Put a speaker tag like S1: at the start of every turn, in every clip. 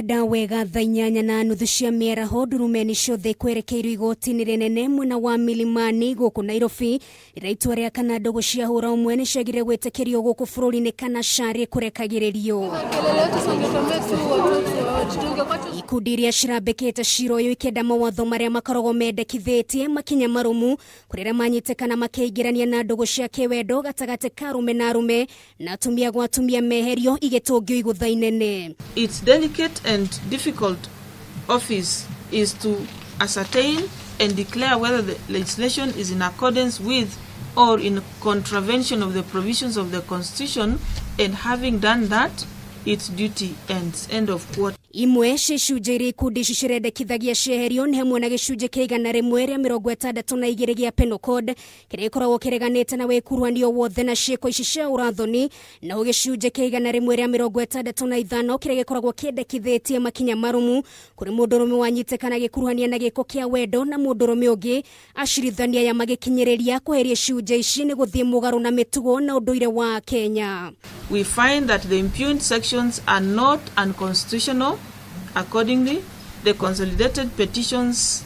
S1: Kwenda wega thaa 8:30 cia mĩaraho, ndurumeni ciothe kwerekeirio igoti-inĩ rĩnene mwena wa Milimani gũkũ Nairobi, rĩrĩa itua rĩa kana ndũgũ cia hũra ũmwe nĩ ciagire gwĩtĩkĩrio gũkũ bũrũri-inĩ kana ca rĩkũrekagĩrĩrio. Ikundi iria cirambĩkĩte cira ũyũ ikĩenda mawatho marĩa makoragwo mendekithĩtie makinya marũmu kũrĩ arĩa manyitĩkana makĩingĩrania na ndũgũ cia kĩwendo gatagatĩ ka arũme na arũme na atumia gwa atumia meherio igĩtũngio igũtha inene.
S2: Its delicate and difficult office is to ascertain and declare whether the legislation is in accordance with or in contravention of the provisions of the Constitution, and having done that, its duty ends. End of quote.
S1: Imwe cia icunjĩ iria ikundi ici cirendekithagia cieherio nĩ hamwe na gĩcunjĩ kĩa 162 gĩa Penal Code kĩrĩa gĩkoragwo kĩreganĩte na wĩkuruhanio wothe na ciĩko ici cia ũrathoni, na gĩcunjĩ kĩa 165 kĩrĩa gĩkoragwo kĩendekithĩtie makinya marũmu kũrĩ mũndũrũme wanyitĩkana gĩkuruhania na gĩko kĩa wendo na mũndũrũme ũngĩ. Acirithania aya magĩkinyĩrĩria kweheria icunjĩ ici nĩ gũthiĩ mũgarũ na mĩtugo na ũndũire wa Kenya.
S2: We find that the impugned sections are not unconstitutional. Accordingly, the consolidated petitions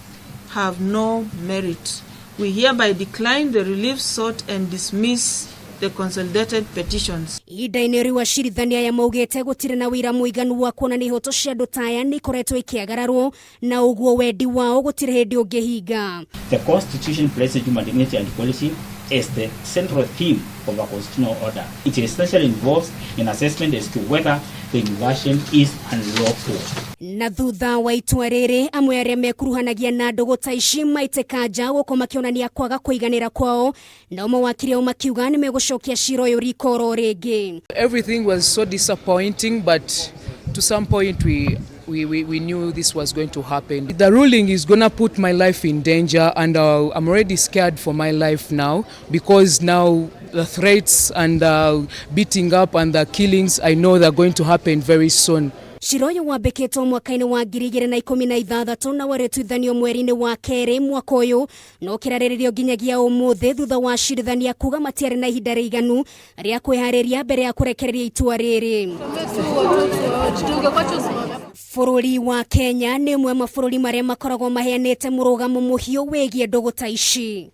S2: have no merit. We hereby decline the relief sought and dismiss the consolidated petitions.
S1: Ihinda-inĩ rĩu acirithania aya maugĩte gũtirĩ na wĩira mũiganu wa kuonania ihoto cia andũ ta aya nĩ ikoretwo ikĩagararwo, na ũguo wendi wao gũtirĩ hĩndĩ ũngĩhinga.
S3: The Constitution places human dignity and equality as the central theme of a constitutional order. It essentially involves an assessment as to whether the inversion is unlawful.
S1: Na thutha wa itua rĩrĩ, amwe arĩa mekuruhanagia na ndũgũ ta ici maitĩka nja gũkũ makĩonania kwaga kũiganĩra kwao, nao mawakiri ao makiuga nĩ megũcokia cira ũyũ riko oro rĩngĩ.
S4: Everything was so disappointing, but to some point we knew this was going to happen. The ruling is going to put my life in danger, and I'm already scared for my life now, because now the threats and the beating up and the killings, I know they're going to happen very soon.
S1: Cira ũyũ wambĩkĩtwo mwaka-inĩ wa 2016 na warĩtuithanio mweri-inĩ wa kerĩ mwaka ũyũ, no kĩrarĩrĩrio nginyagia ũmũthĩ thutha wa acirithania kuga matiarĩ na ihinda rĩiganu rĩa kwĩharĩria mbere ya kũrekereria itua rĩrĩ. Bũrũri wa Kenya nĩ ũmwe mabũrũri marĩa makoragwo maheanĩte mũrũgamo mũhiũ wĩgiĩ ndũgũ ta ici.